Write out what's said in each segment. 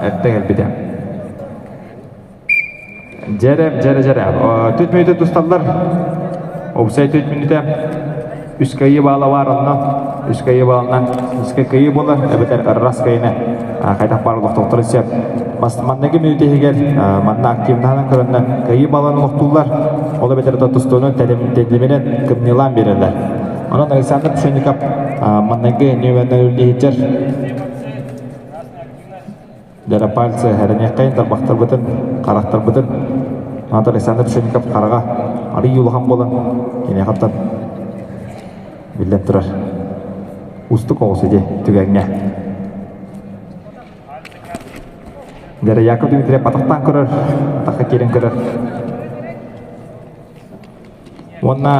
Эрдэ кэлбитэ. Дьэрэ, дьэрэ, дьэрэ. Түт мүнүүтэ тусталлар. Опсай түт мүнүүтэ. Үс кыайыы баала баар онно. Үс кыайыы баалына үскэ кыайыы буолар, эбэтэр раз кыайыны хайдах баар олохтоохторун сөп. Манныгы мүнүүтэ иһигэр манна активнаһынан көрөннө кыайыы баалын олохтууллар. Ол эбэтэр тустууну тэтиминэн кымньыылаан биэрэллэр. Онон Александр Пшенников манныгы нүөмэринэн үллиһиччэр Дьара пальцы эрэниэххэйин тарбахтарбытын, харахтарбытын Анатолий Александр Пшенников хараҕа арыый улахан буолан киниэхэттэн биллэн турар уустук оҕус ити түгэҥҥэ. Дьара Яков Дмитриев атахтаан көрөр, атахха киирэн көрөр. Уонна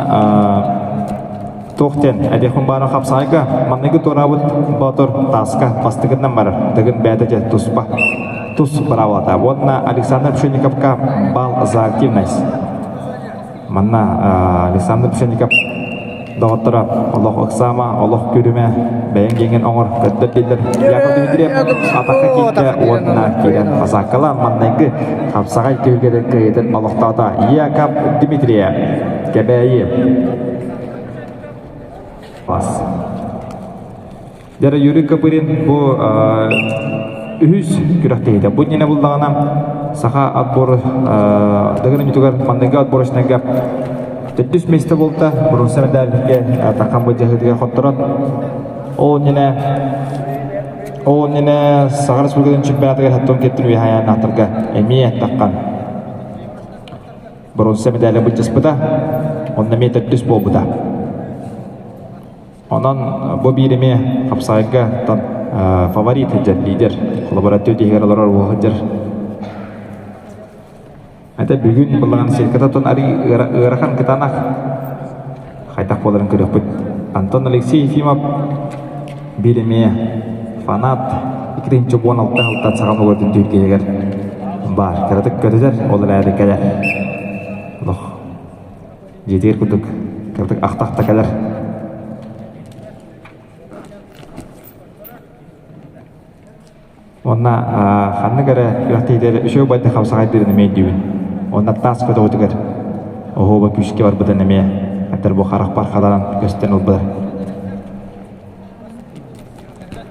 туох диэн эдиэхпин баара хапсаайга манныгы туораабыт боотур тааска бастыгынан барар дыгын бэйэтэ дьэ туспа тус быраабылата уонна Александр Пшенниковка балл за активность манна Александр Пшенников доҕотторо олох ыксаама олох күрүмэ бэйэҥ гиэҥин оҥор көттөр дииллэр Яков Дмитриев атахха киирдэ уонна киирэн басааккалаан маннайгы хапсаҕай түһүлгэтин кыайыытын олохтоото Яков Дмитриев Кэбээйи Бас Дьэ Юрий Копырин бу үһүс күрэхтэһиитэ. Бу иннинэ буллаҕына саха отбор Дыгын оонньуутугар маҥнайгы отборочнайга төрдүс миэстэ буолта. Боруонса мэдээлгэ Тархан былдьаһыытыгар хотторон ол иннинэ ол иннинэ Саха Республикатын чемпионатыгар хаттон кеттин үөһэйээннаахтарга эмиэ таххан боруонса мэдээлэ былдьаспыта. Онно эмиэ төрдүс буолбута. Онон бу биир эмиэ хапсаайга фаворит сылдьар лидер. Холобура түөрт иһигэр олорор уол сылдьар. Это бүгүн былаан сетката арый ыарахан кытаанах хайдах буоларын көрүөхпүт. Антон Алексей Ефимов биир эмиэ фанат 2016 сылтан саха норуотун түһүлгэтигэр баар. Кыратык көтүтэр, ол эрээри кэлэр. Олох Дьиэтигэр курдук кырдык ахта-ахта кэлэр. Уонна ханнык эрэ күрэхтэһиилэр үчүгэй байда хапсаҕайдыырын эмиэ өйдүүбүн. Уонна таас көтөҕүтүгэр оһуоба күүскэ барбытын эмиэ этэр бу харахпар хатаран көстөн ылбыта.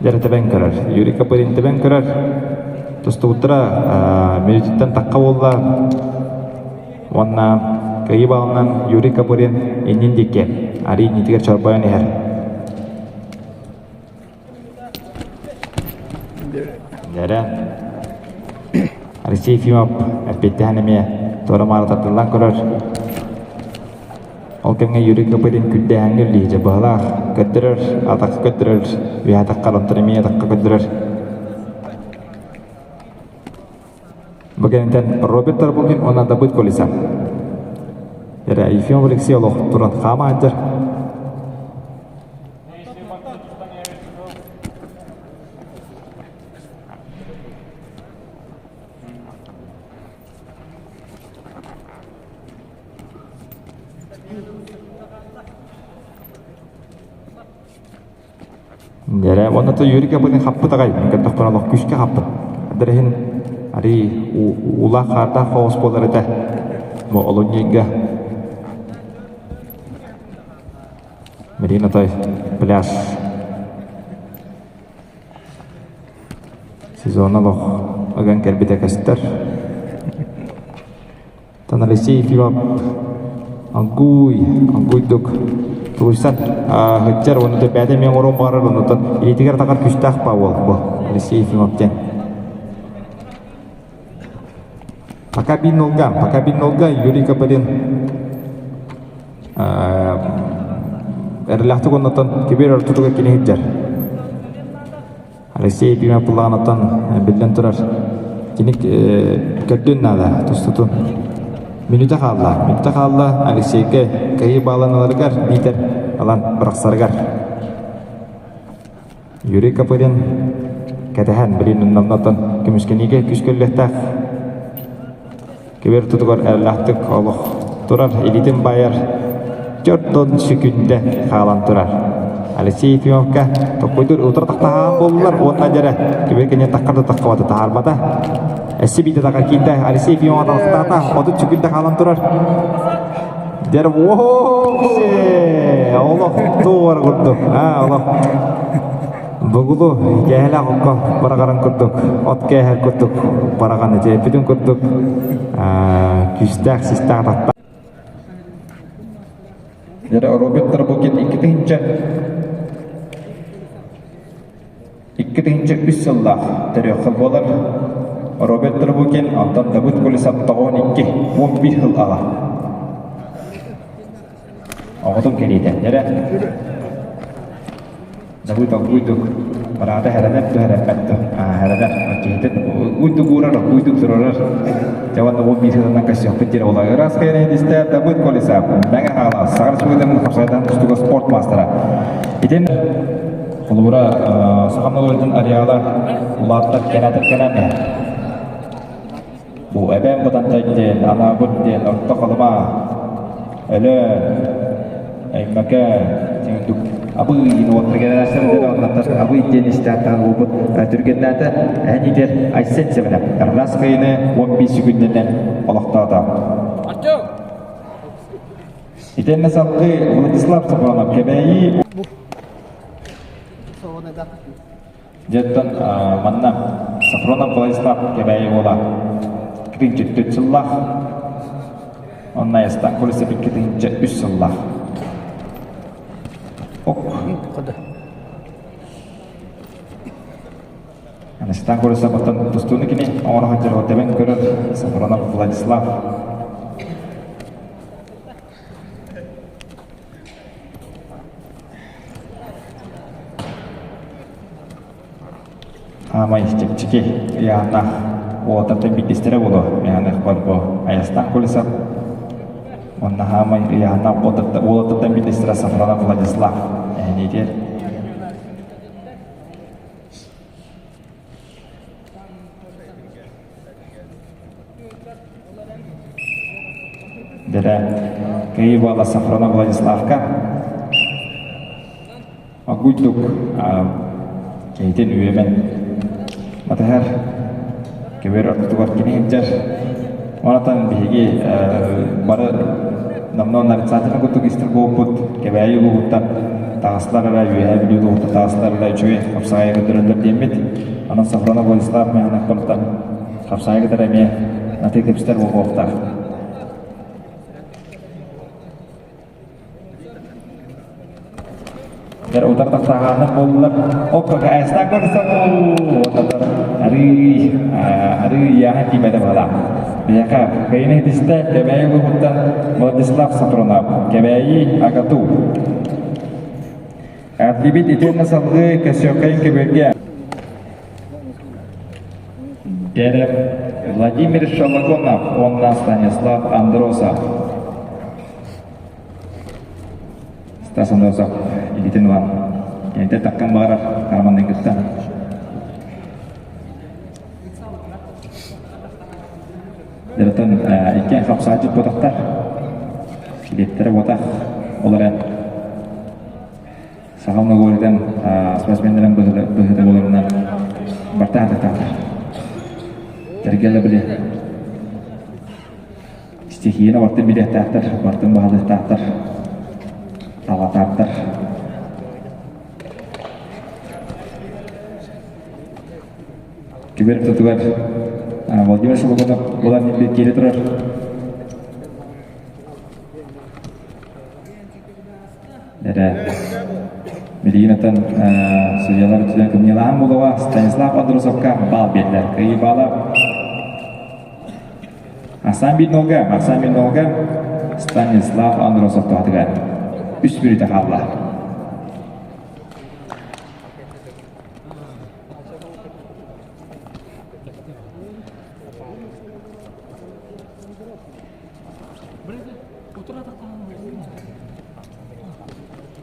Дьэрэ тэбэн көрөр. Юрий Копырин тэбэн көрөр. Тустубуттара мүнүүтүттэн тахха буолла. Уонна кыайыы балынан Юрий Копырин иннин диэки арый иннитигэр чорбойон иһэр. Дьэрэ Алексей Ефимов эппиэттэһэн эмиэ туора-маары тардыллан көрөр. Ол кэмҥэ Юрий Копырин күрдээһиҥҥэ үллиһидьэ быһалаах көрдөрөр, атахха көрдөрөр, үөһэ атахха онтон эмиэ атахха көрдөрөр. Бу кэнниттэн Роберт Тарбукин уонна Давыд Колесов. Эрэ Ефимов Алексей олох туран хаама сылдьар. Дьэрэ, уонна то Юрий Копырин хаппыт аҕай, көрдөхпүнэ олох күүскэ хаппыт. Дэрэ иһин арый уулаах хаардаах хоҕус буолар этэ. Бу олунньуйга Марина той пляж сезона олох ыган кэлбитэ көстөр. Тан Алексей Ефимов Ангуй, Ангуйдук тулуйсан сылдьар уонна бэйэтэ эмиэ оҥоруон баҕарар оннуттан илиитигэр атаҕар күүстээх баа уол бу Алексей Ефимов диэн. Пока биннулга, пока биннулга Юрий Копырин эрэлээхтик оннуттан кибер ортотугар кини сылдьар. Алексей Ефимов былаанаттан биллэн турар кини көрдүн наада тустутун. Мүнүүтэ хаалла. Мүнүүтэ хаалла Алексейгэ кыайыы баалан ыларыгар биитэр ылан бырахсарыгар. Юрий Копырин кэтэһэн билин намнаттан көмүскэниигэ күүс көллүөхтээх. Кибер тутугар эрэлээхтик олох турар, илиитин баайар 4 секүндэ хаалан турар. Алексей Ефимовка токкуйдур утар тахтаһаан буоллулар уонна дьэрэ кибер кэннэ таххар да таххабата таһаарбата. Эсси биитэ таҕа киирдэ Алексей Ефимов аталахтаата 30 секунда хаалан турар. Дьэр олох туор курдук. А олох Бугулу кэһэлэх окко бараҕарын курдук, от кээһэр курдук бараҕан эчэйбитин курдук күүстээх систээх атахтаах. Роберт Тарбукин 2003 сыллаах төрүөххэ буолар. Роберт Тарбукин онтон Давыд Колесов 92 11 сыл аҕа. Оҕотун кэриэтэ. Эрэ Давыд уйдук бараата хэрэнэр да хэрэппэт да хэрэнэр киһитин уйдук уурар уйдук турарар дьэ уонна ол биир сылынан көрсүөхпүт диэн ола ыраас кэйэн истэ Давыд Колесов Мэҥэ Хаҥалас Саха Республикатын хапсайдан тустууга спорт маастара итин холобура саха норуотун ареала улааттар кэнэтэр кэнэн Бу эбээн Бытантай диэн, Анаабыр диэн Орто Халыма, Өлөөн, Өймөкөөн, дьиҥ Абый уоттар оннаттар Абый диэн истээхтаан буолбут түргэннээтэ эн итер Айсен Семенов Ырраас кыйыны 15 секундэнэн олохтоото. Итиэннэ салгыы Владислав Сафронов Кэбээйи Дьэттэн манна Сафронов Владислав Кэбээйи уола 2004 сыллаах, онно Айастан Колесов 2003 сыллаах. Ок. Анастан Колесов оттон тустууну кини оҥоро сылдьар тэбэн көрөр Сафронов Владислав. Хаамай чэпчэки ыйааһыннаах уолаттартан биирдэстэрэ буолуо. Ыйааһыныахпар бу Айастаах Колесов уонна хаамай ыйааһыннаах уолаттартан биирдэстэрэ Сафронов Владислав эһэниитигэр. Дэрэ Кыайыы буола Сафронов Владиславка Огуйдук киһитин үөмэн батыһар көбүөр ортотугар кини сылдьар. Онтон биһиги бары номнуо нарицательно курдук истэр буолбут Кэбээйи улууһуттан таҕыстылар эрэ Үөһээ Бүлүү улууһуттан таҕыстылар эрэ үчүгэй хапсаҕайы көрдөрөллөр диэммит. Онон Сафронов Владислав Михайловтан хапсаҕайы кытары эмиэ атыы кэпсэтэр буолуохтаах. Дэр утар тахтааҕааннар буоллулар. Окко ээстаах көрсөн арыы арыы яаһа тиийбэтэ баҕалаах. Биһиэхэ кыайыны ситистэ Кэбээйи улууһуттан Владислав Сафронов, Кэбээйи Агату. Эҕэрдэлиибит итиэннэ салгыы Көсүөккэйин көбүөргэ Дерев Владимир Шологонов уонна Станислав Андросов. Стас Андросов илиитин ылан кинитэ таккан баҕарар хараманнын кытта. Дэрэтэн иккиэн хапсааччыт ботахтар. Билиэттэрэ ботах. Ол эрэн Саха многолетен спортсменнарын быһыта буоларынан барта атахтаахтар. Тэргэлэ били стихияны бартын билиэхтээхтэр, бартын баһылыахтаахтар, талатаахтар. Түбэр тутугар Владимир Солоконов булан киирэ турар. Эрэ билигин оттон судьялар өттүнэн кымньылаһан буолуоҕа Станислав Андросовка баал биэрдэ. Кыайыы баала Арсан Бинолга, Арсан Бинолга Станислав Андросов туһатыгар үс мүнүүтэ хаалла.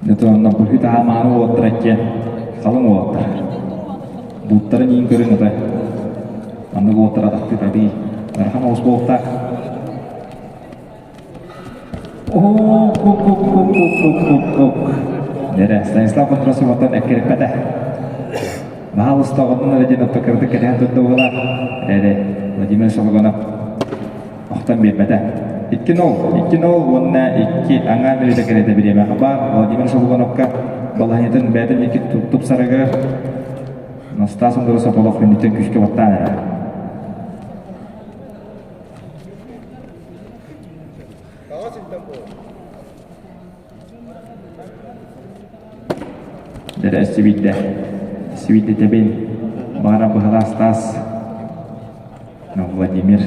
Дьэ, быһыы таһаамааны уолаттара иккиэн халыҥ уолаттар. Бууттарын иин көрүҥ ата. Маннык уолаттар атахтыы табии. Ыарахан оҕус буолуохтаах. Ок-ок-ок-ок-ок-ок-ок. Дэрэ, Станислав Андросовтан эккириппэтэ. Баһаалыста оҕотун эрэ диэн отто кыратык кэтэһэн турда быһыылаах. Эрэ, Владимир Шологонов охтон биэрбэтэ. 2-0, 2-0 уонна 2 аҥаар мүнүүтэ кэриэтэ бириэмэ баар. Владимир Шологоновка балаһыанньатын бэйэтин икки тупсарыгар Стас Андросов олох мүнүүттэн күүскэ баттаан эрэр. Дэрэ сибийтэ, сибийтэ тэбин, баара быһалаас таас Владимир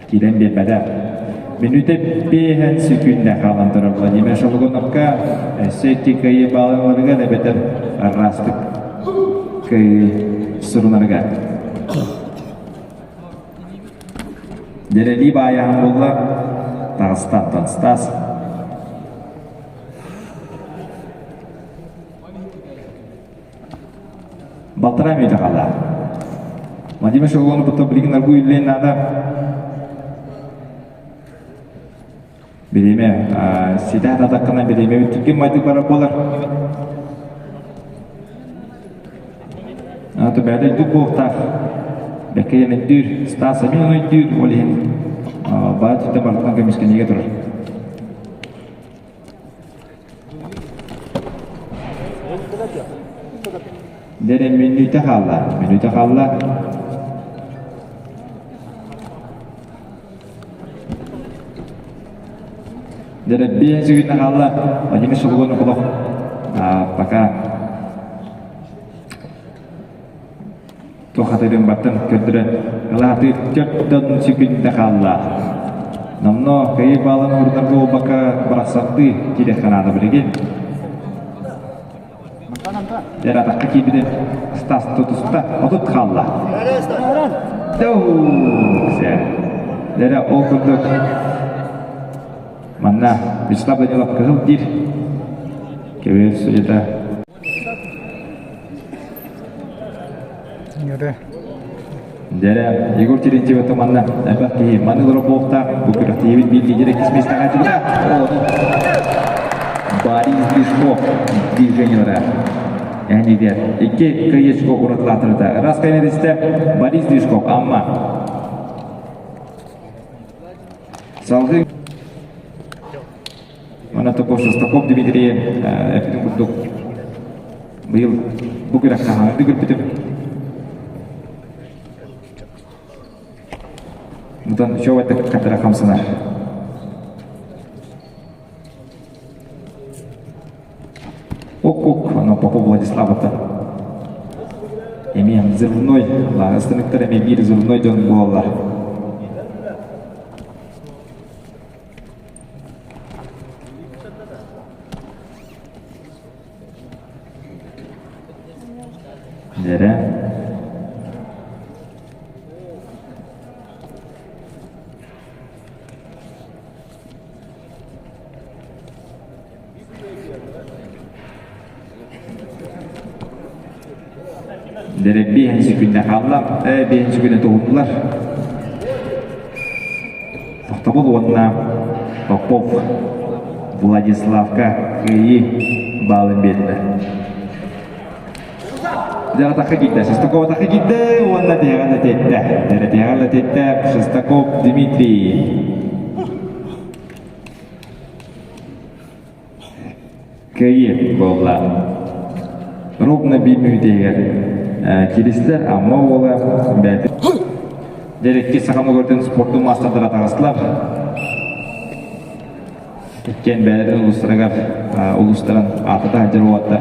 киирэн биэрбэтэ. Мүнүүтэ биэһэн секүндэ хаалан турар Владимир Шологоновка өссө икки кыайыы баалларыгар эбэтэр араастык кыайыы сурунарыгар. Дэрэлии баайаһын булла, таҕыстан Стас. Балтараа мүнүүтэ хаалла. Владимир Шелгонов потом билигин аргуй үллээн наада. Бириэмэ ситэ хататаххына бириэмэ түргэн майдык барар буолар. Ато бэйэтэ өйдүүр буолуохтаах. Бэккэ диэн өйдүүр, Стас эмиэ ону өйдүүр, ол иһин баа түтэ барытынан көмүскэниигэ турар. Дэрэ мүнүүтэ хаалла, мүнүүтэ хаалла. Дэрэ биэс күннэ хаалла. Владимир Шелгонов олох пока туох атырын баттан көрдөрөн ылааты төрт сүкүндэ хаалла. Номно кыйы баалан урунарга буолбакка барахсаттыы киириэххэ наада билигин. Дэр атахха киирбитин Стас тутуста, 30 хаалла. Дэрэ ол курдук манна Вячеслав Данилов кыһыл диир. Кэбиһэр судьята Дэрэ, Егор Терентьев манна элбэх киһи маны олорор буолуохтаах. Бу күрэхтэһиибит биир лидер иккис миэстэҕэ дьыбыта. Борис Движков движениелара. Эһэнигэр икки кыйычко уратылаатырыта. Раз кайнеристе Борис Движков Амма. Салгыы Манна такой Шестаков Дмитрий эппитин курдук быйыл бу күрэххэ хаһан көрбүтүм. Мутан үчүгэй катара хамсанар. Ок-ок, аны Попов Владислав Эмиэ взрывной, станыктар эмиэ биир взрывной дьон буолаллар. Дэрэ. Дэрэ биэһинчи күннэ хаалла, биэһинчи күнэ туһуннулар. Тохтобул уонна Попов Владиславка кыайыы баалын биэрдэ. Дьэ атахха киирдэ, Шестаков атахха киирдэ уонна тиһэҕин этиттэ. Дьэ тиһэҕин этиттэ Шестаков Дмитрий. Кыайыы буолла. Ровно биир мүнүүтэ киристэр Амма уола бэйэтин Дэрикки саха мөгөрдүн спордун маастардара таҕыстылар. Иккиэн бэйэлэрин улуустарыгар улуустарын аатата сылдьар уолаттар.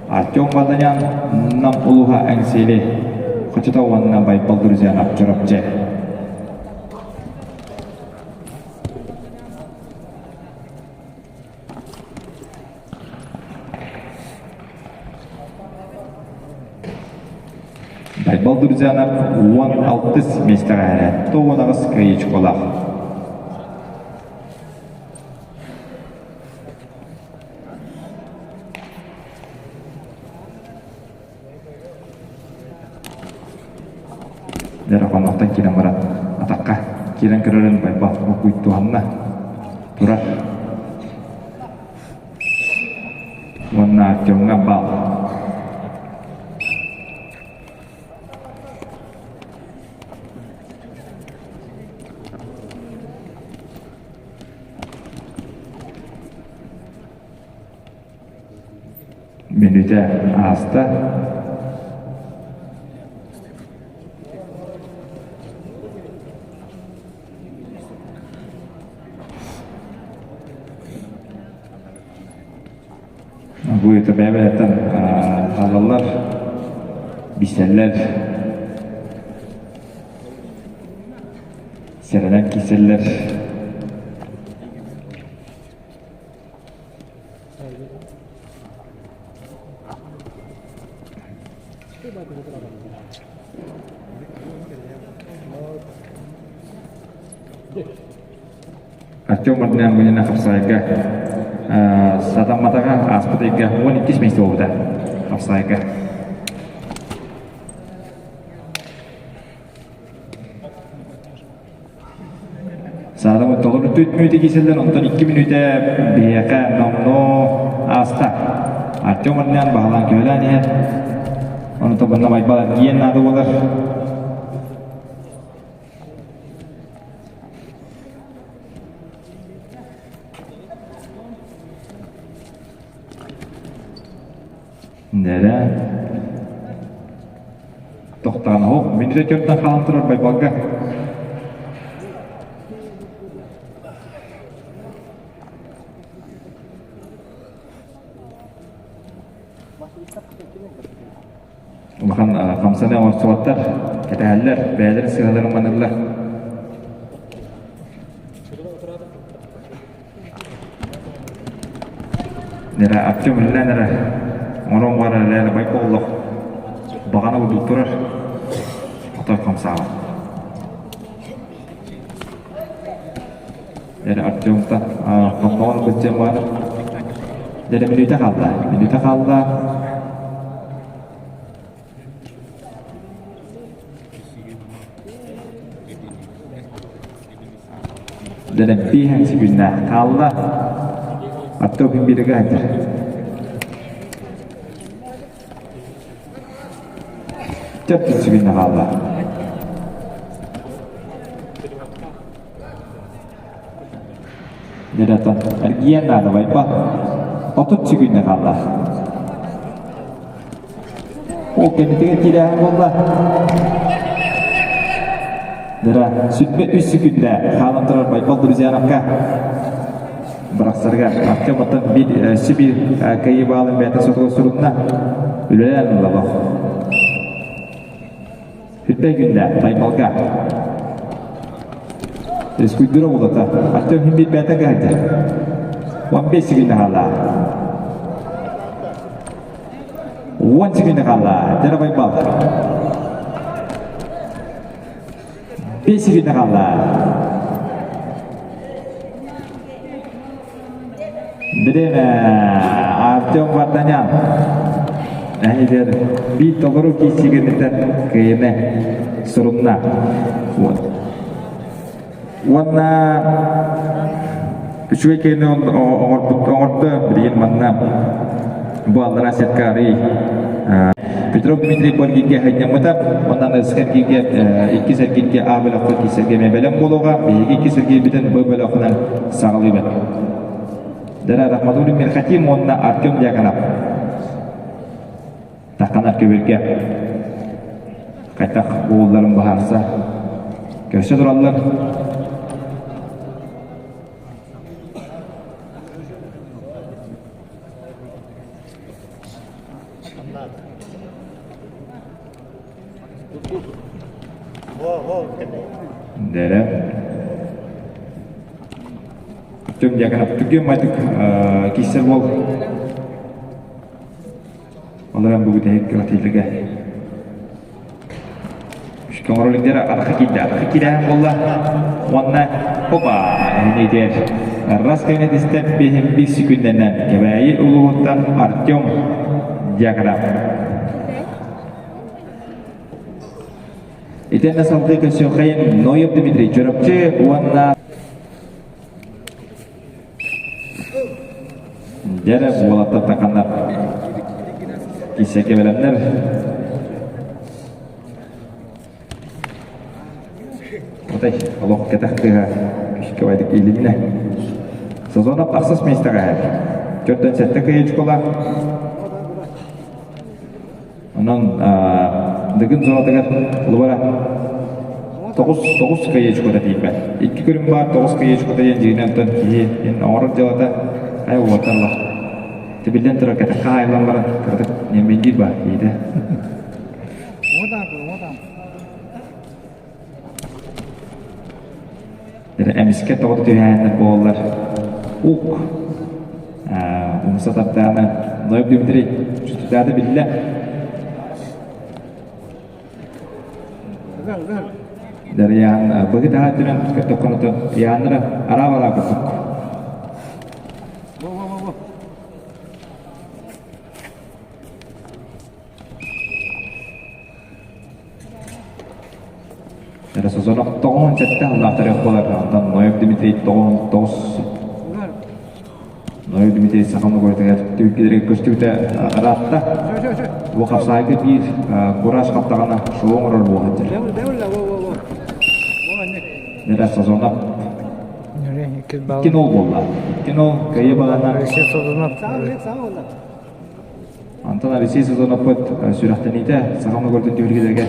Артем Варданян Нам улууһа Эҥсиэли Хочото уонна Байбал Друзьянов Чурапчы. Байбал Друзьянов 16 миэстэҕэ эрэ 98 кыайыычкалаах. Дьэ хоннохтон киирэн баран атахха киирэн көрөрүн Байбал букуй туһанна турар. Уонна Артемҥа бал. Мүнүүтэ ааста. Бу бэйэ-бэйэттэн хаалаллар, билсэллэр, сэрэнэн киирсэллэр. Артем Мартынянбынина хапсаайга сатамматаҕа ааспыт ыйга 12 миэстэ буолбута хапсаайга. Саатаммыт толору 4 мүнүүтэ киирсэллэр, онтон 2 мүнүүтэ биһиэхэ номнуо ааста. Артем Мартынян баһылаан көһөлөөн иһэр. Ону тобунна Байбал эргийэн наада буолар. Нэрэ тохтоон оһох мүнүүтэ төртөн хаалан турар Байбалга. Улахан хамсаныы оҥорсубаттар, кэтэһэллэр, бэйэлэрин сыаларын маныыллар. Нэрэ Артем үлэлээн эрэ оҥорон баран үлэлээн бай буоллах баҕана курдук турар отой хамсаабат. Дьэ Артемтан хонноҕун быччыан баар. Дьэ мүнүүтэ хаалла. Мүнүүтэ хаалла. Дьэ бииһэн сүгүннээх хаалла. Артем биригэ сылдьар. Төрт сүгүннэ хаалла. Дьэ эргийэн наада байба. 30 сүгүннэ хаалла. Ол кэннитигэр киирээһин буолла. Дара, сүтбэ үс сүкүндэ хаалан турар Байбал Друзьяновка бырахсарга Артем оттон биир сибир кыайыы баалын бэйэтэ сотуга сурунна. Үлэлээн ылла Сүртэй күндэ, Таймалга. Физкультура булата. Артем хим билбээтэ кыһайда. 15 секунда хаалла. 10 секунда хаалла. Дьара Байбал. 5 секунда хаалла. Бириэмэ Артем Варданян. Эһигэр биир толору киирсигинитэн кыйыны сурунна. Вот. Уонна үчүгэй кыйыны оҥорбут оҥордо билигин манна бу аллараа сетка арый Петров Дмитрий Боргинге хайдаммыта, оннан СХ-эргииргэ иккис эргииргэ А бөлөххө киирсэргэ эмиэ бэлэм буолуоҕа. Биһиги иккис эргиирбитин Б бөлөхүнэн саҕалыыбыт. Дара Рахматуллин Мирхатим уонна Артем Дьяконов. Тахханар көбүргэ хайтах уолларын быһаарса көрсө тураллар. Дэрэ. Артем Дьяконов түгэн майтык киссер бол. Олорон бу бүтэһик квартирга. Көҥөрөлүктэр атахха киирдэ. Атахха киирээһин буолла. Уонна опа эһинитэр раз кэнэтистэн биһим бир секундэнэн Кэбээйи улууһуттан Артем Дьяконов. Итиэннэ салгыы көрсүөххэйин Ноев Дмитрий Чурапчы уонна Дьэрэ уолаттар таханнар. Киссэкэ бэлэмнэр. Отой олох кэтэх тыаһа күүскэ байдык иилиннэ. Сазонов ахсыс миэстэҕэ иһэр. Төрдөн сэттэ кыйычкалаах. Онон Дыгын зонатыгар Лубара 9 кыйычкота тиийбэт. Икки көрүҥ баар 9 кыйычкота диэн дьиҥинэн оттон киһи оҥорор дьыалата ай уоталлах. Тибиллэн турар кэтэх хаайыллан баран кыратык ньэмбиндиир баар киһитэ. Эмискэ тоҕо түһээннэр буоллар ук умса тардаана Ноев Дмитрий чутутаата биллэ. Дарьян быһы таһа түнэн көттөххөнөтө Яаннара араа-бараа курдук. Созонов 97 сыллаах төрүөх буолар. Онтон Ноев Дмитрий 99. Ноев Дмитрий саха омугуйтугар түбүккэлэргэ көстүбүтэ ыраатта. Бу хапсаайга биир кураж хаптаҕына шоу оҥорор буолан дьэр. Нера Созонов Икки нол буолла. Икки нол кыайыы балана. Антон Алексей Сазоновпыт сүрэхтэниитэ саха омугурдун түһүлгэлэргэ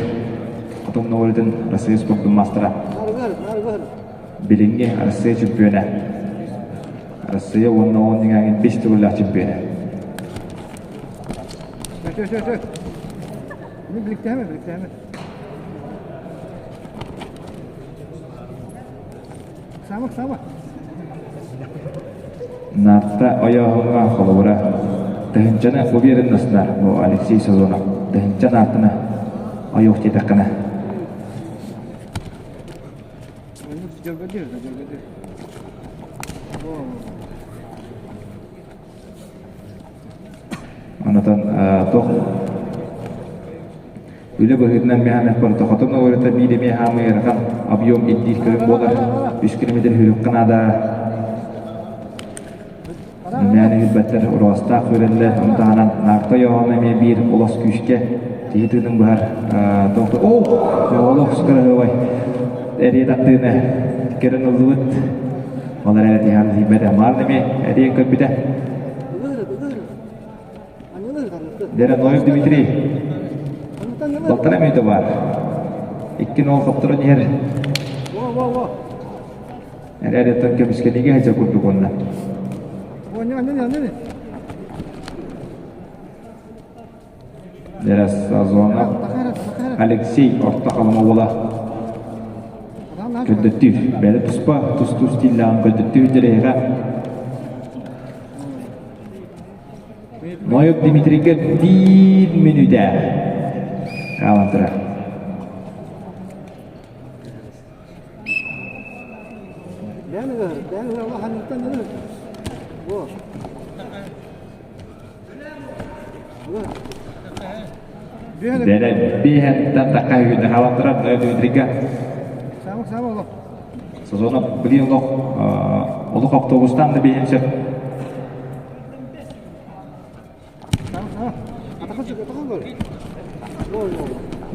Хотун Ноҕурутун Россия спордун маастара. Билиҥҥи Россия чемпиона. Россия уонна он иҥээҥин бес төгүллээх чемпиона. Наатта ойооһуҥҥа холобура тыһыынчаны бу биэриннэснэр бу Алексей Сазонов тыһыынча нааттаны ойуох диэтэххинэ Онотон туох Үлэ быһыытынан миэхэ барыта хотон олорута биир эмиэ хаамыы ыарахан объем ирдиир көрүҥ буолар. Үс километр хүрүөххэ наада. Мээнэ үрбэттэр ураҕастаах үрэллэр. Ону таһынан наарта ойоҕоно эмиэ биир олос күүскэ киһи тыынын быһар. О, олох кыраһыабай. Эрийэ таттыыны көрөн ыллыбыт. Ол эрэ тиһээн тиийбэтэ. Маарын эмиэ эрийэн көрбүтэ. Дереноев Дмитрий. Балтара мүнүүтэ баар. Икки нол хотторон иһэр. Эрээриттэн көмүскэнигэ сылдьар курдук уонна. Дерес Сазонов Алексей орто халыма уола көрдөттүүр. Бэйэ туспа тус-тус стиллээҕин көрдөттүүр дьэрэйэҕэ. Ноев Дмитрийгэ биир мүнүүтэ хаалан турар. Дэрэ биэһэттэн тахха үүнэ хаалан турар Ноев Дмитрийгэ. Сазонов билин олох олох автобустан да биһин сөп.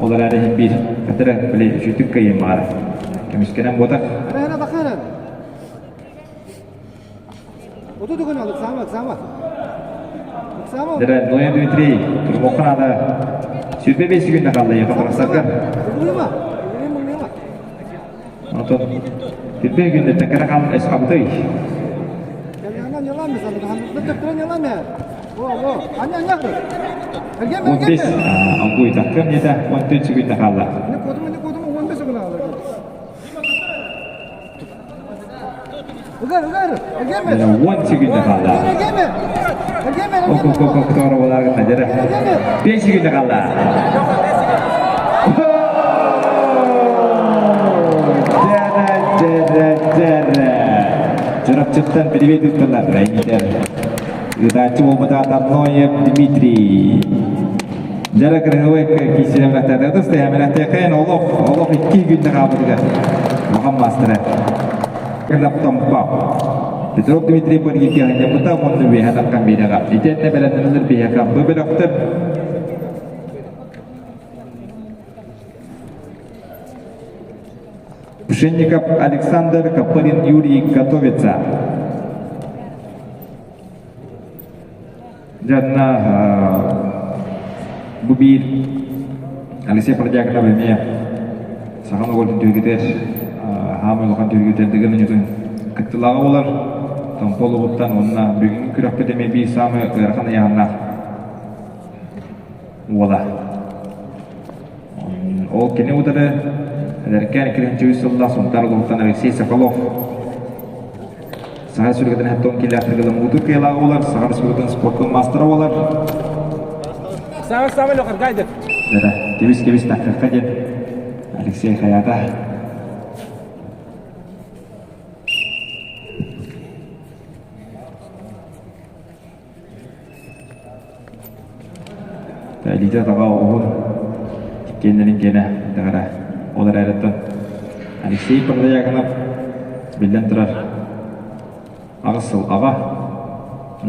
Ол эрээри иһин биир кытары били үчүгдүк кыайыам баҕара. Көмүскэнэн буотах. Дэрэ Ноя Дмитрий турмуохха наада. 25 секунда хаалла Яха тахсарга. Онтон Тирбэй күннэттэн кэрэ хаалан эс хабытай. 15 алгуйтаккам диэтэ, 14 секунда хаалла. 10 секунда хаалла. Ок, ок, ок, 5 секунда хаалла. Чурапчыттан привет ыыттылар Райнитер. Ыытааччы буолбатаҕа Ноев Дмитрий. Дьара кырыһыбай киисилэмэхтээтэҕитэ стэһэмэнэхтээхэйэн олох олох икки күннэ хаалбытыгар улахан маастара Томпо Петров Дмитрий Баргикианньаммыта уонна үөһэ таххан биэрэҕэ. Итиэннэ бэлэмнэнэллэр биһиэхэ бу бөлөхтөр. Пшенников Александр, Копырин Юрий готовится. Дьонно бу биир Алексей Продяконов эмиэ саха норуотун түһүгүтэр хаамай улахан түһүгүтэр дыгын оонньуутун кыттыылааҕа буолар. Томпо олоҕуттан уонна бүгүҥҥү күрэхпит эмиэ биир саамай ыарахан ыйааһыннаах уола. Ол кини утары эдэркээн 2003 сыллаах Сунтаар улууһуттан Алексей Соколов Саха Республикатын хаттон килээх тыгылым кыалаах буолар, Саха Республикатын спортун маастара буолар. Саҥа саҥа лөкөргайдык. Кэбис кэбис таккакка диэн Алексей Хаята. Илиитэ атаҕа уһун, иккиэннэрин киэнэ даҕара. Ол эрээриттэн Алексей Протодьяконов биллэн турар аҕыс сыл аҕа,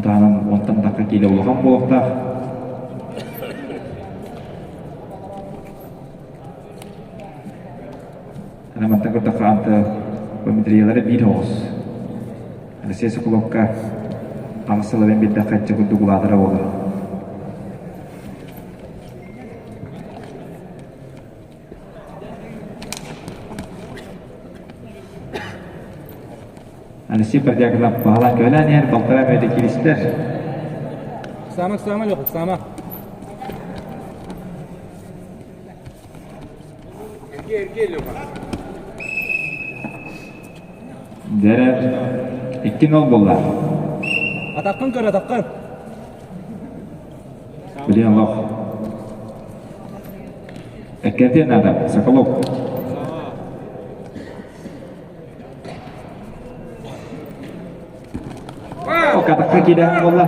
таһынан уонтан тахха киилэ улахан буолуохтаах. Аны мантан көрдөххө антропометриялара биир оҕус. Алексей Соколовка аҕыс сылын билдэххэ иччэ курдук улаатара буолар. Алексей Продяконов баһылаан көһөлөөн иһэр, балтараа мүнүүтэ кииристэр. Сама, сама, Леха, сама. Дэрэ 2-0 буолла. Атаххын көр, атаххын. Блин, лох. Эккирэтиэн наада, Соколов. Атахха киирэн буолла.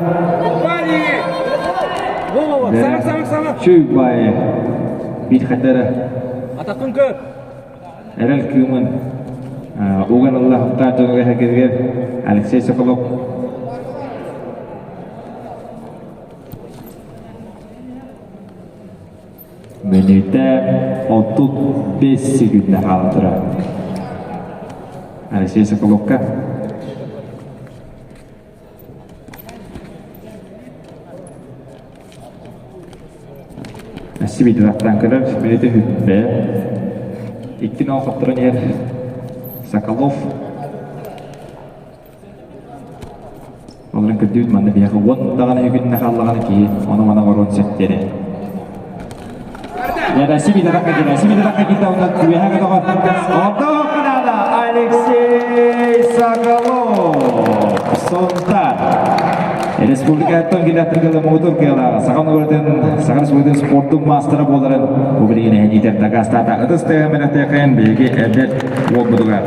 Во-во-во, саҥа, саҥа, саҥа. Чүй бай. Биир хатара. Атаххын көр. Эрэл кыымын уган ылла Сунтаар дьонугар сэргэтигэр Алексей Соколов. Мүнүүтэ 35 секүндэ хаалан турар. Алексей Соколовка. Сибиитилахтаан көрөр, мүнүүтэ хүппэ. 2-0 хотторон иһэр Соколов. Олорон көрдүүт манна биһиэхэ уон даҕаны үгүннэ хааллаҕына киһи ону-маны оҥоруон сөп диэри. Яда сибиитилахха киирэ, сибиитилахха киирдэ онно үөһэ көтөҕөр. Онтон наада Алексей Соколов. Сунтаар. Республикаттан килэттэргэ муҥутуур кыалааҕа Саха норуотун Саха Республикатын спордун маастара буоларын бу билигин эһэниитэр дакаастаата. Ытыс тыаһа мэлэхтээхин биһиги эдэр уолбутугар.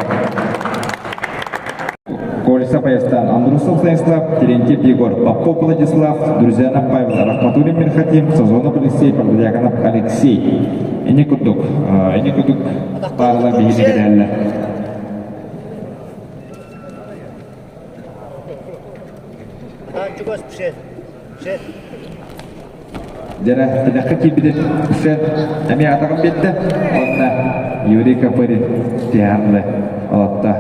Кольца Баястан, Андрусов Станислав, Терентьев Егор, Попов Владислав, Друзьянов Павел, Рахматуллин Мирхатим, Сазонов Алексей, Продьяконов Алексей. Ини курдук, ини курдук баалар биһиги кэтэһэллэр. Дьэрэ, тилэххэ киирбитин Пшет эмиэ атаҕын биэрдэ уонна Юрий Копырин тиһэҕэ олотто.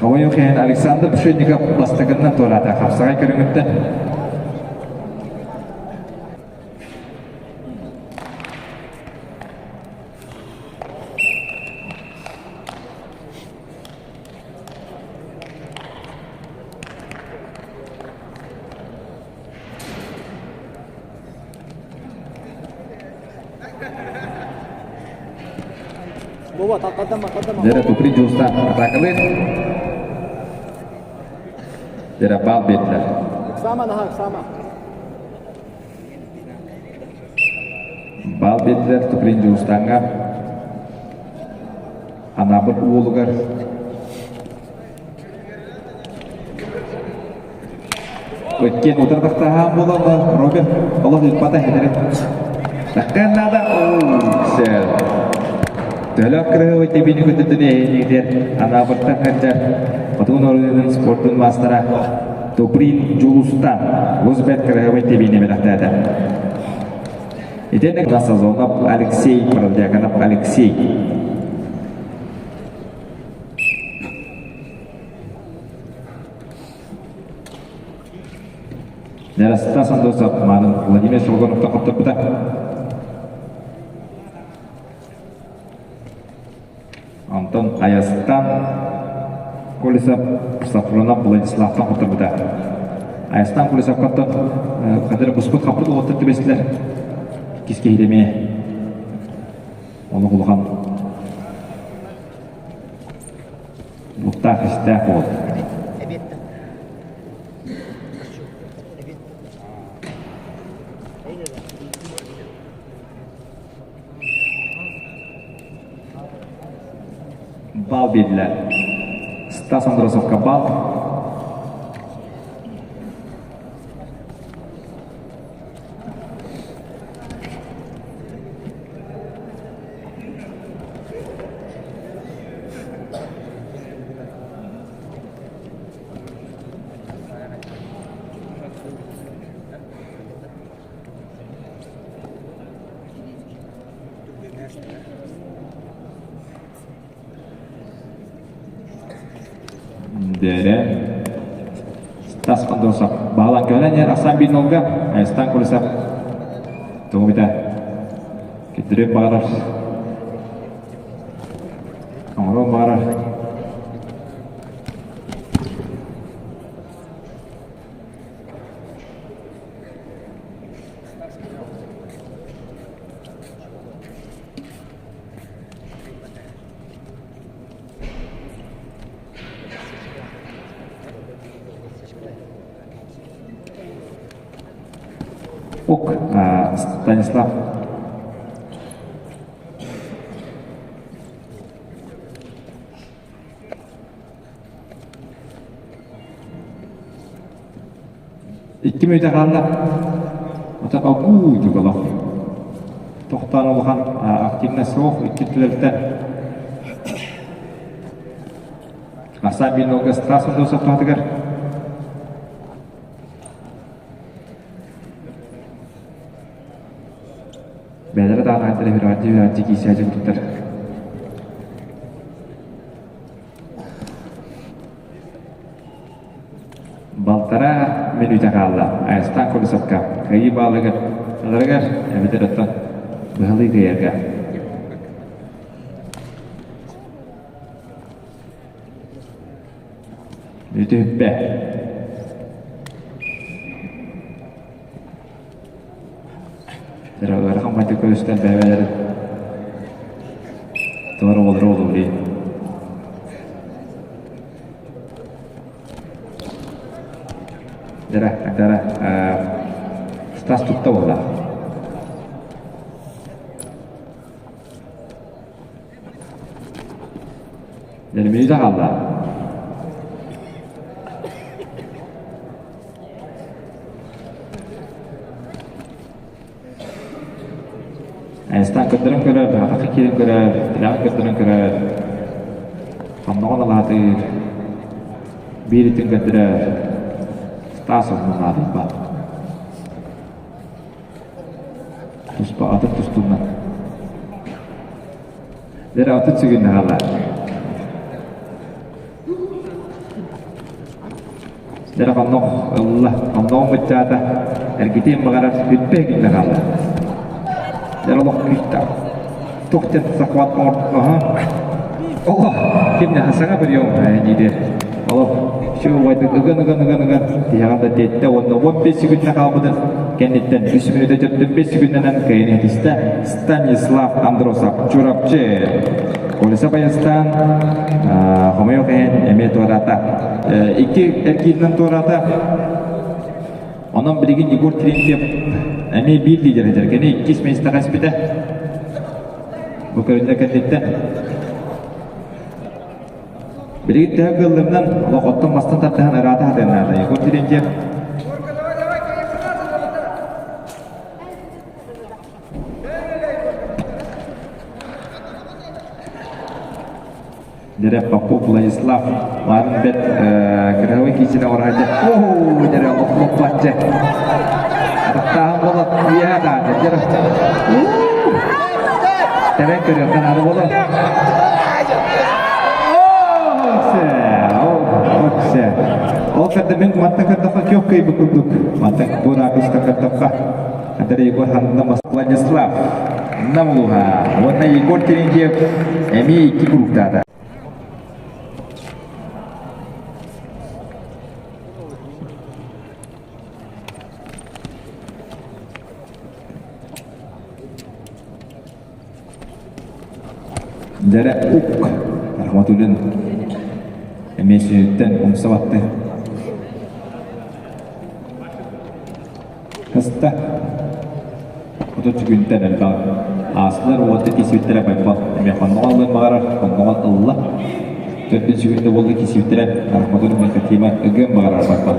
Хомойуох иһин Александр Пшенников бастакыннан туораата хапсаҕай көрүҥүттэн. Дьэрэ Тупри Дьуустаах атаакалыыр. Дьэрэ баал биэрдилэр. Баал биэрдилэр Туприн Дьуустааҥҥа. Анаабыр уолугар Өттен утардахтаһаан буолаллар, Роберт олох ыыппата хэтэрин. Таккан наада, сэл. Төлөк кырыһы тебини көтөтүн эһинигдер Анаабыртан ханчар Хотун оройунун спортун маастара Туприн Джулустан Лузбет кырыһыбай тебини бэлэхтээтэ. Итиэннэ Сазонов Алексей, Продьяконов Алексей. Стас Андросов маанын Владимир Шолгоновтан хотторбута. Онтон Айастан Колесов Сафронов Владиславтан хотторбута. Айастан Колесовкаттан хадыр буспут хаппыт уолаттар түбэстилэр. Иккис киһи эмиэ олох улахан Буттаах истээх уол. Бал биэрдилэр. Стас Андросовка бал. Дэрэ Стас Андросов баалан көнөн иһэр Асан Бинолга Айстан Курсов тугу Кэтириэн баҕарар. Оҥоруон баҕарар. Ок, Станислав. Икки мүнүүтэ хаалла. Ота огуу дьугалах. Тохтоон улахан активно суох икки түлэлтэ. Аса бинога Стас Андосов туһатыгар. Бэйэлэрэ даҕаны ааттара үһүрҕэччи-үһүрҕэччи киирсээччи курдуктар. Балтараа мүнүүтэ хаалла. Айастаан Колесовка кыайыы баалыгар ыларыгар эбэтэр оттон быһалыы кыайарга. Үтүһүппэ. Ыарахан байтык көрүстэн бэйэлэрин туора олору олури. Дара, дара, Стас тутта буолла. Дәрмейді қалды. Айастаан көрдөрөн көрөр, атахы киирэн көрөр, тилэҕин көрдөрөн көрөр, хонноҕун алаатыыр, биир итин көрдөрөр, Стас оннун наадыйбат. Туспа атын тустунна. Дэрэ атын сүгүннэ хаалла. Дьэ хоннох ылла, хонноҕум быччаата, эргитиэн баҕарар бүппэ гиннэ хаалла. Дьэ олох күүстээх. Туох диэн захват оҥордоҕо Олох кимнэ саҥа прием диир. Олох все убайдык ыган ыган ыган ыган тиһэҕин да тиэттэ уонна 15 секундна хаалбытын кэнниттэн 3 мүнүүтэ 45 секунднан кыайан этистэ Станислав Андросов Чурапчы. Колеса Баястан хомойуох иһин эмиэ туораата. Икки эргииринэн туораата. Онон билигин Егор Терентьев эмиэ биир лидер этэр. Кини иккис миэстэҕэ испитэ. Бу көрүннэ кэнниттэн. Билигин төһө кыалларынан олох оттон мастан тардыһан ыраата сатыан наада. Егор Терентьев Дэрэ Попов Владислав марын бэт кыраһабай киисинэ оҕораһа оо дэрэ лоп-лоппаччы атахтааһын буола үөһэ таата дэрэ тэбэн көрүөххэ наада буолар Ол Көрдө мин манта көрдөххө күөх кыйбы курдук. Манта бу ракурска көрдөххө. Хатар Егор ханна Владислав Намулуха уонна Егор Терентьев эмиэ икки кругтаата. Дэрэ ук Рахматуллин эмиэ сүнүттэн умса батты. Хаста отут күнтэн элбэх аастылар уонна кисииттэрэ байбал эмиэ хонноҕо ылыан баҕарар, хонноҕо ылла. Төрдүн сүгүндэ буолла кисииттэрэ Рахматуллин Михатима ыгыан баҕарар байбал.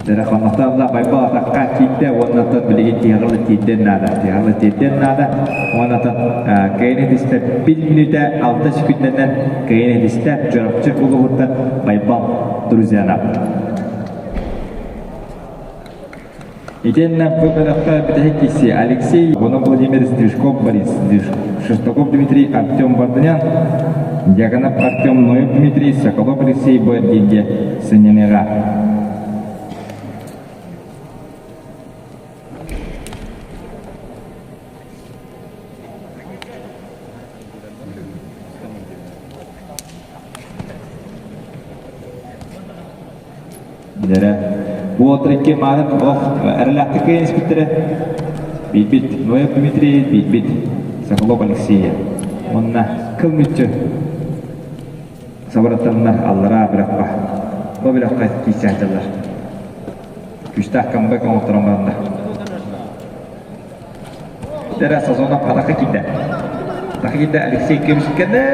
Дьэ, Байбал атахха тиийдэ уонна оттон билигин тиһэҕин тиийдэн наада. Тиһэҕин тиийдэн наада. Уонна оттон кыайан этистэ бил мүнүүтэ 6 секундэнэн кыайан этистэ Чурапчы улууһуттан Байбал Друзьянов. Итиэннэ бу бөлөххө бүтэһик киси Алексей Гонов Владимир Стрижков Борис Шестаков Дмитрий Артем Варданян Дьяконов Артем Ноев Дмитрий Соколов Алексей бу эргииргэ сынньаныаҕа. Дьэрэ. Бу отрикки маанын ох эрэлээхтик кыайан испиттэрэ. Биирбит Ноев Дмитрий, биирбит Соколов Алексей. Уонна кыл мүччү сабараттаннар аллараа бөлөххө. Бу бөлөххө киирсээччилэр. Күүстээх камбэк оҥотторон бараннар. Дьэрэ Сазонов атака киирдэ. Атака киирдэ Алексей Кемскене.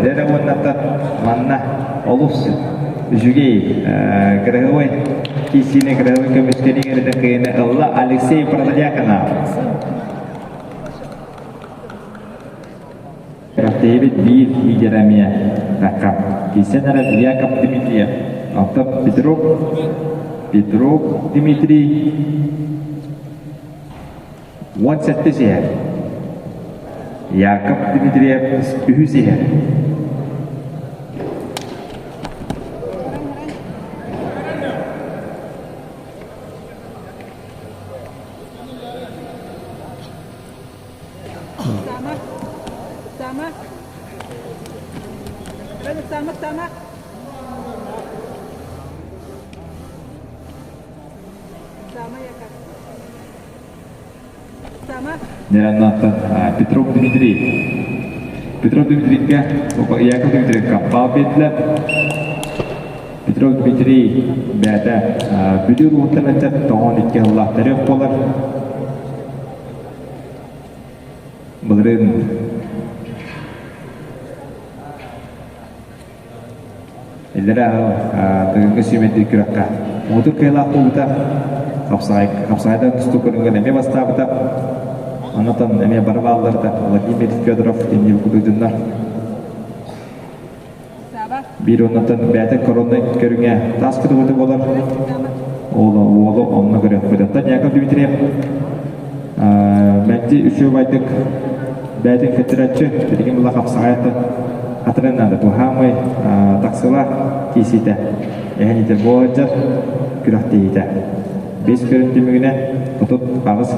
Дьэрэ уоннаттан манна олус үчүгэй кыраһыабай киисиини кыраһыабай көмүскэни эрэтэ кыайыны ылла Алексей Протодьяконов. Күрэхтэһиибит биир лидера эмиэ Такка. Киирсэн эрэр Яков Дмитриев, оттон Петров, Петров Дмитрий 17 иһэр. Яков Дмитриев үһүс иһэр. Сама. Сама. Сама, сама. Сама яка. Сама. Нераннаттан Петров Дмитрий. Петров Дмитрийгэ Яков Дмитриевка бал биэрдилэр. Петров Дмитрий бэйэтэ Бүлүү улууһуттан ыччат тоҕон икки сыллаах төрүөх буолар. Былырыын Иллэрээ тыгыҥҥа сүүмэрдиир күрэххэ муҥутуур кыайыылаах буолбута, хапсаҕайдан тустуу көрүҥүгэр эмиэ бастаабыта. Онтон эмиэ бары баалларыта Владимир Федоров иннибит курдук дьоннор. Биир оннуттан бэйэтэ короннай көрүҥэ таас кытыбыты буолар. Уолу, уолу онно көрүөхпүт. Оттон Яков Дмитриев мэлдьи үчүгэйдик бэйэтин кэттэрээччи, билигин була хапсаҕайата хатырын наада. Туһаамай тахсыылаах киисиитэ эһэн итэ буолдьар күрэхтэһиитэ. Бэс көрүн түмүгүнэн 38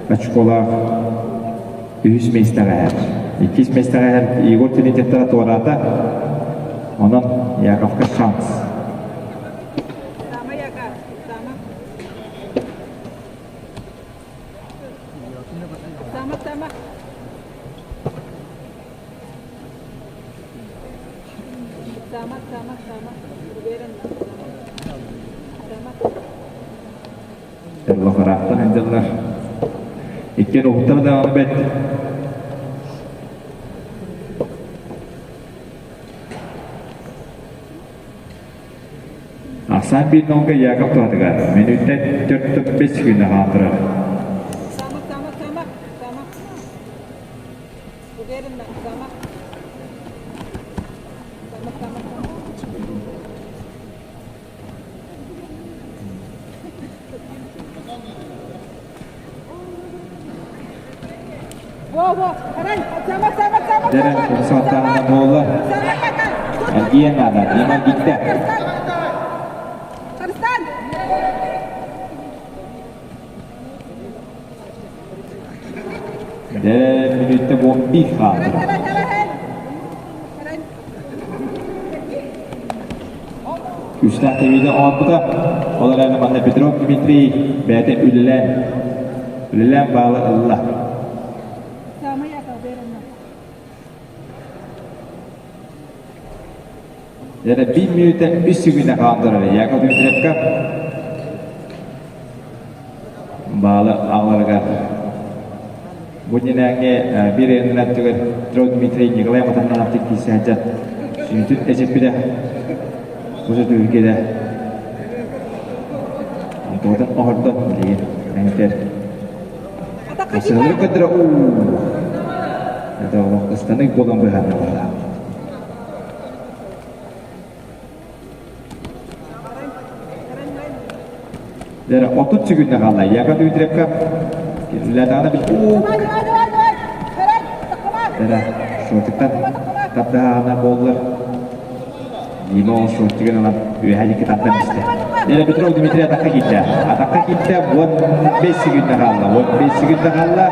очколаах үһүс миэстэҕэ иһэр. Иккис миэстэҕэ иһэр Егор Терентьевтара туораата. Онон Яковка шанс. Сама Яка, Сама. Сама, Сама. Сама, Сама, Сама. Уверен, Сама. Ыраахтан сылдьаллар. Иккиэн уһуктар даҕаны бэрт. Ахсаан биир нолга Яков туһатыгар мүнүүттэн 4-5 күнэ хаалтырар. Сама, Сама, Сама, Сама. Уверенно, Сама. Сама, Сама, Сама. Дэрэ, сааттааһына буолла. Эргийэн наада, Дима эргиттэ. Дэрэ, мүнүүттэ буон биир хаалла. Күүстээх тэбиини оҥорбута. Ол эрээри манна Петров Дмитрий бэйэтэ үлэлээн, үлэлээн баалы ылла. Эрэ биир мүнүүтэ үс сүгүнэ хаалан турар Яков Дмитриевка баалы аҕаларыгар Бу иннинээҥҥи биир ыйанынан түгэр Петров Дмитрий Николай Матаннаахтык киирсэ сылдьан сүүтүн эчэппитэ. Бу түһүлгэдэ Онтуотун оһордо билигин эҥитэр. Сыһылы көтөрө уу. Это олох ыстанык буолан быһаана баалаах. Дьэ, 30 секунда хаалла. Яков Дмитриевка үлэлээтэҕинэ бил Дьэ, шотиктан тардыһаҕына буоллар. Дима ол шотигын ылан үөһэ диэки тардан истэ. Дьэ, Петров Дмитрий атакка киирдэ. Атакка киирдэ, 15 секунда хаалла. 15 секунда хаалла.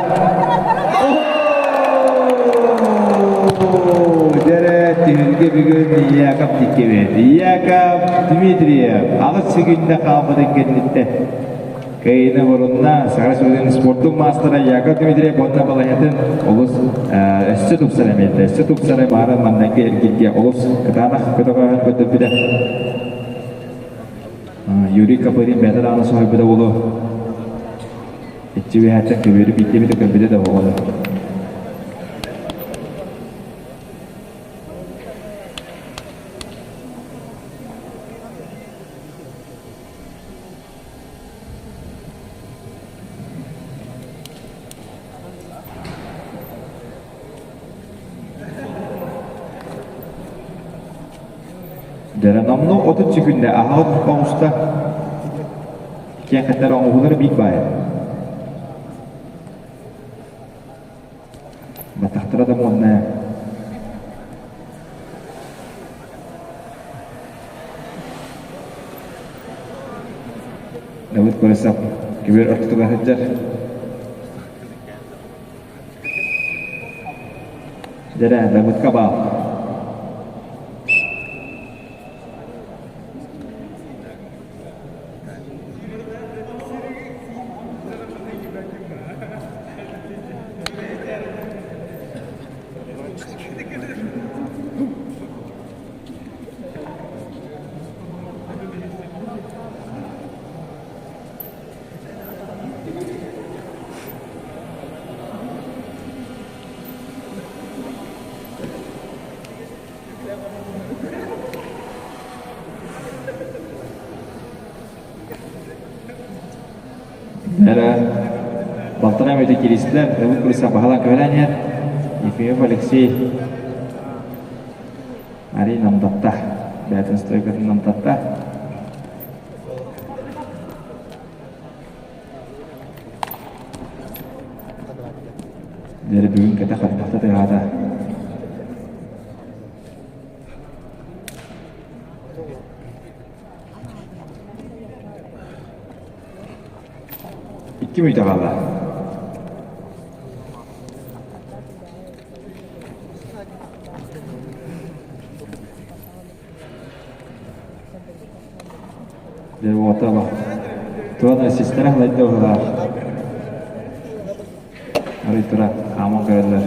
Дьэрэ, түһүлгэ бүгүн Яков тиккибит. Яков Дмитриев аҕыс секунда хаалбытын кэнниттэн кыайыыны мурунна Саха Республикатын спордун маастара Яков Дмитриев уонна балаһатын олус өссө тупсара эмиэтэ. Өссө тупсара баарын маннайгы эргилгэ олус кытаанах көтөҕөһөн көрдөрбүтэ. Юрий Копырин бэйэтэ даҕаны соһуйбута буолуо. Иччи үөһээттэн көбүөрү биирдэ эмитэ көрбүтэ да буолуо. Дьэ, номнуо 30 секүндэ аһаҕас оҕуста. Киэҥ оҥоһулар биир баайа. Батахтара да муонна Давыд Колесов көбүөр ортотугар сылдьар. Дьэрэ, Давыдка баал. Эрэ балтараа мүнүүтэ кииристилэр. Ылык кырса баһылаан көһөрөн иһэр. Ефимов Алексей Арий намтатта. Бэйэтин стойкатын намтатта. Дьэ бүгүн кэтэх ардахта тыаһаата. Икки мүнүүтэ хаалла. Дьэ уота Туона сестра лайда уһулаах. Арый тура хааман көрөллөр.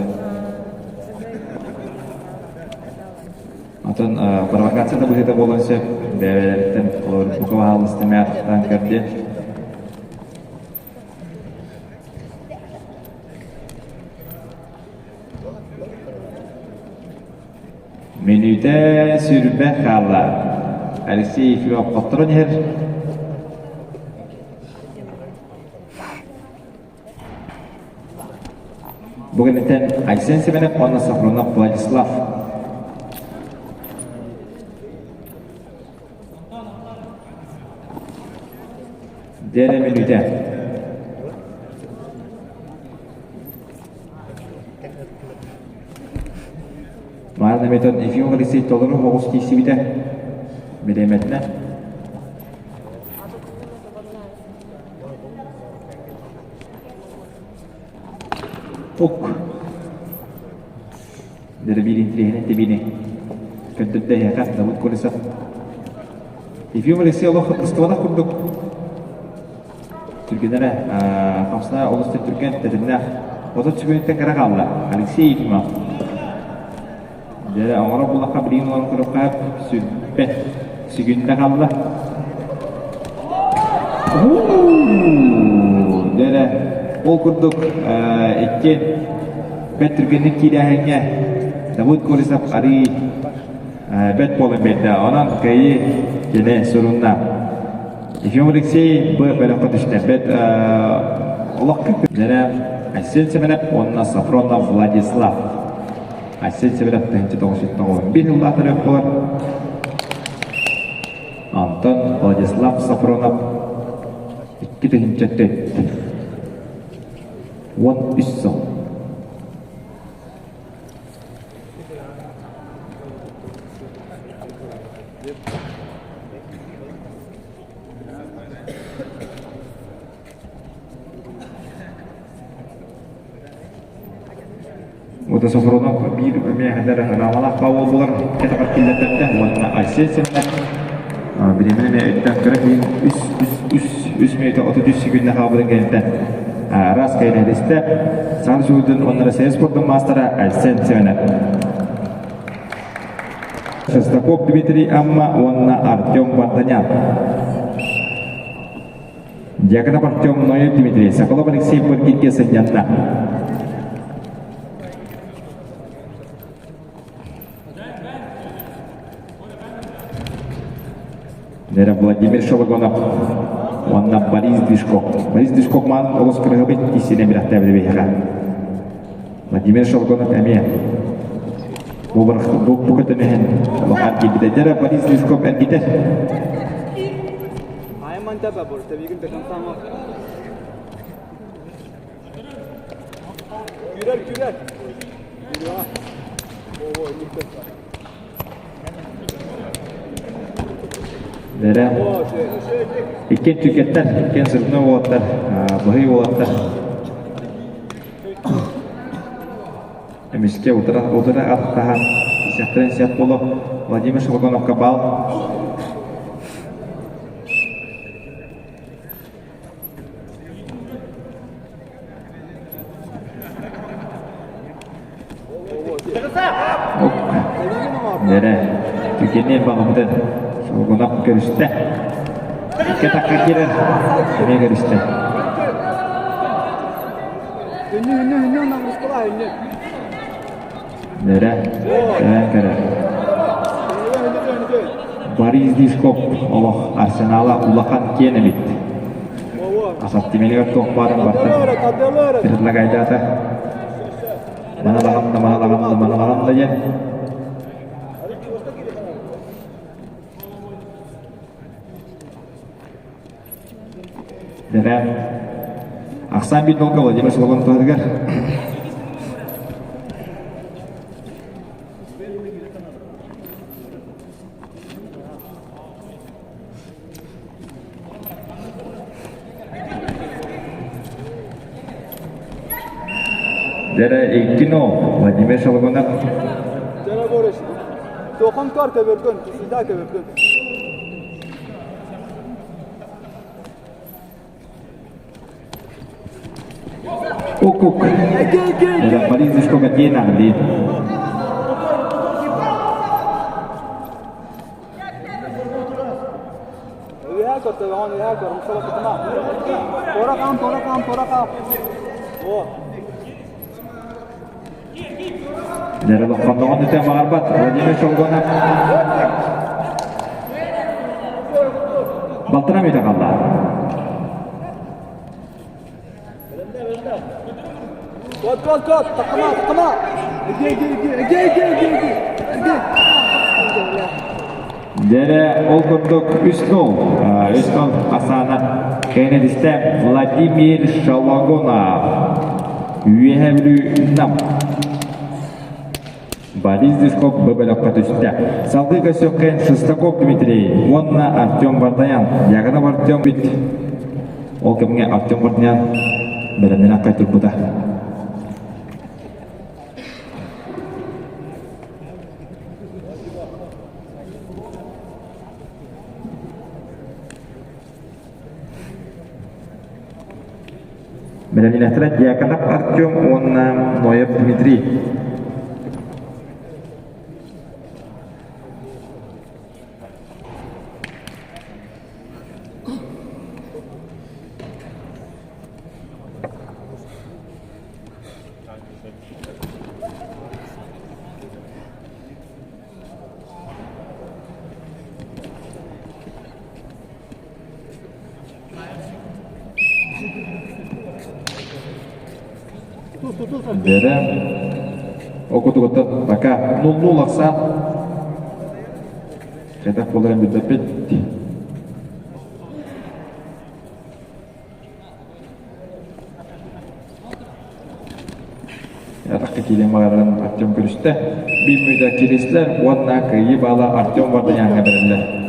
Отон провокация да быһыыта буолуон сөп. Бэйэлэриттэн холобур бука баһаалыста эмэ атахтаан көрдүө. Мүнүүтэ сүрбэ хаалла. Алексей Ефимов хотторон иһэр. Бу кэнниттэн Айсен Семенов уонна Сафронов Владислав. Дэрэ мүнүүтэ. Маана метод Ефимов Алексей толору оҕус киирсибитэ. Бириэмэтинэ. Ок. Дэрэ биир интириэһинэй тэбиини көрдөрдө эһиэхэ Давыд Колесов. Ефимов Алексей олох ыстыбатах курдук Түргэнэрэ хамсана олус да түргэн, тэтимнээх. 30 секүнүттэн кыра хаалла. Алексей Ефимов. Дьэ, оҥоро буллахха билигин олорон көрөххө сүрбэт сүгүннэ хаалла. Дьэ, ол курдук икки бэрт түргэнник киирээһиҥҥэ Давыд Колесов арыы бэрт буолан биэрдэ. Онон кыайыы кини сурунна. Ефим Алексей Б бөлөххө түстэ. Бэт олох Дэрэ Айсен Семенов уонна Сафронов Владислав. Айсен Семенов 1991 сыллаах төрүөх буолар. Антон Владислав Сафронов 2004 13 сыл. Уота Софронов биир миэхэлэр Рамалаах Павел булар кэтэҕэр киллэртэрдэ уонна Айсен Семенов бириэмэни эмиэ өттөн кыра киһин үс үс үс үс мүнүүтэ 33 секүндэ хаалбытын кэнниттэн раз кэйнэлистэ Саха Республикатын уонна Россия спордун маастара Айсен Семенов. Шестаков Дмитрий Амма уонна Артем Вартанян. Дьяконов Артем Ноев Дмитрий, Соколов Алексей Пыргинге сынньанна. Нера Владимир Шологонов уонна Борис Движков. Борис Движков маан олус кырыһыбыт исинэ билэхтээбит биһиэхэ. Владимир Шолгонов эмиэ бу бу бу көтөнүһэн улахан киирбитэ. Дьэ Борис Лесков эргитэр. Күрэр, күрэр. Дэрэ иккиэн түкеттер, иккиэн сырдына уолаттар, быһый уолаттар. Эмискэ утара утара аттаһан сиэхтэрин сиэх буолуо Владимир Шелгоновка баал Дэрэ, түгэнин баҕабытын Шелгонов көрүстэ. Икки атахха киирэр, эмиэ көрүстэ. Үннү, үннү, үннү, нагрузкалаа, үннү. Нэрэ, кэрэ. Борис Дисков олох арсенала улахан киэн эбит. Ассортименигар туох баарын барытын предлагайдаата. Маналаҕам да, маналаҕам да, маналаҕам да диэн. Дэрэ ахсаан биир долга Владимир Соломон туһатыгар. Дэрэ 2-0 Владимир Шологонов. Дэрэ Борис. Тохон кар көбөргөн, всегда көбөргөн. Укук. Борис Дышкова дии. Дәрі өте баҕарбат Владимир Шолгонов. Балтара мүтэ қалды. Кот, кот, кот, тақыма, тақыма. Иди, иди, иди, иди, иди, иди, иди. Дьэрэ ол курдук 3-0. 3-0 Асана кэнэдистэ Владимир Шалагонов. Үөһэ Бүлүү Нам. Борис Дюшков бу бөлөххө түстэ. Салгыы көрсөххө Шестаков Дмитрий уонна Артем Вардаян. Ягонов Артем бит. Ол кэмҥэ Артем Вардаян бэлэмнэнэн аккай турбута. Бэлэмнэнэхтэрэ Дьяконов Артем уонна Ноев Дмитрий. Дэрэ окутугуттан пока 0-0 ахсаан хайдах буоларын билбэппит. Атахха киирэн барарын Артем көрүстэ. Биир мүнүүтэ кииристилэр уонна кыайыы баала Артем Варданяҥҥа бэриллэр.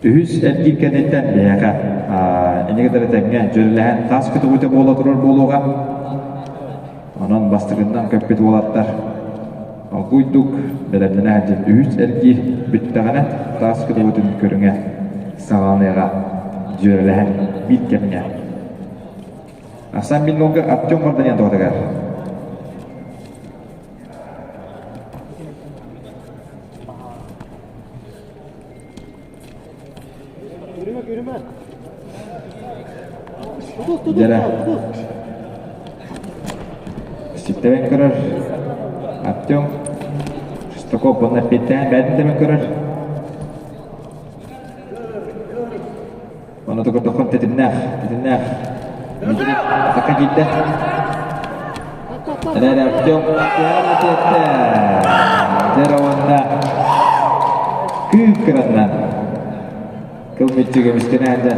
Үһүс эргиир кэнниттэн биһиэхэ инники кытары тэҥҥэ дьүөрэлэһэн таас көтөҕүүтэ буола турар буолуоҕа. Онон бастакыннан көппүт уолаттар Олгуйдук бэлэмнэнэ сылдьан үһүс эргиир бүттэҕинэ таас көтөҕүүтүн көрүҥэ саҕаланыаҕа дьүөрэлэһэн биир кэмҥэ. Асан Миннолга Артем Варданян тоҕотугар. Yürüme yürüme. Тутус тутус Дьэрэ. тутус. Ситтэрэн көрөр Артем Шестаков уонна эппиэттээн бэйэтин тэбэн көрөр. Онно көрдөххө тэтимнээх, тэтимнээх. Атакка киирдэ. Эрээр Артем тиэттэ. Дьэрэ уонна күүп кыранна. Кыл мүччү көмүскэнээн дьэ.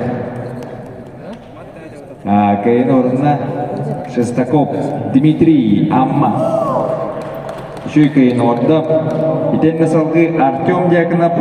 Кыайын орунна Шестаков Дмитрий Амма. Үчүгэй кыайын оҥордо. Итиэннэ салгыы Артем Дьяконов.